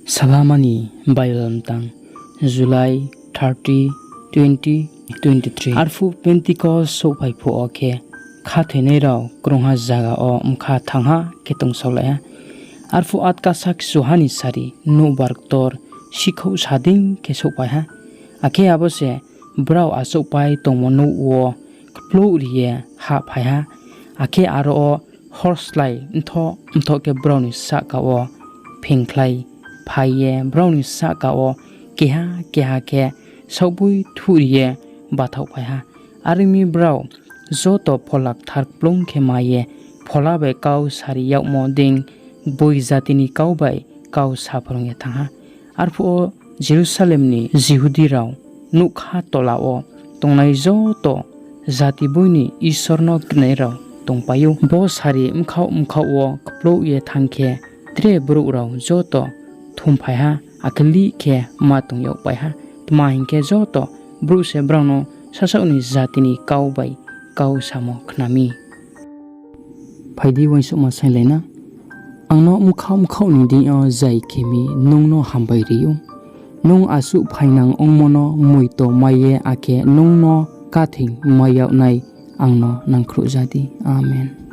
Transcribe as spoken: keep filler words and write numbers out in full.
Sabaha ni Bible mtang, July thirty, twenty twenty-three. Arphuh Pentecost souhphai phuh wo khe, khathoinai rao krungha zaga wo bkha thanngha khe tongsaolai ha. Arphuh atkasa kchuha ni sari nouhbar ktor sikhouh sa dei khe souhphai ha. Akhe abo se brao achouhpai tongmo nouh wo kplouh ri ye hahphai ha. Akhe aro wo horrslái mthoh mthoh khe brao ni sahka wo pheingkhlai phai ye brao ni sahka wo keha keha khe saohboi thuh ri ye bathaohphai ha. Are ong mi, brao joto Phola Kthar kplung khe mai ye Phola bai kau sari yagmo dei gboi jati ni kau bai kau saphrung ye thanng ha. Arphuh wo Jerusalem ni Jihudi rao nougkha tola wo tongnai joto jati boi ni Isor no krinai rao tongpai ou. Bo sari bkhaoh bkhaoh wo kplouh ye thanng khe, tre brouh rao joto thumphai ha, akhe lih khe ma tong yagpai ha. Tma hing khe, joto brouh se brao no sasaoh ni jati ni kau bai kau samo khna mi. Phai di, uaingsouhma sainglai na. Ang no bkhaoh bkhaoh ni deing yo zai khe mi nung no hambai ri ou. Nung asuh phainang ongmo no moito mai ye, akhe nung no kathing mai yag nai ang no nangkhruhja di. Amen.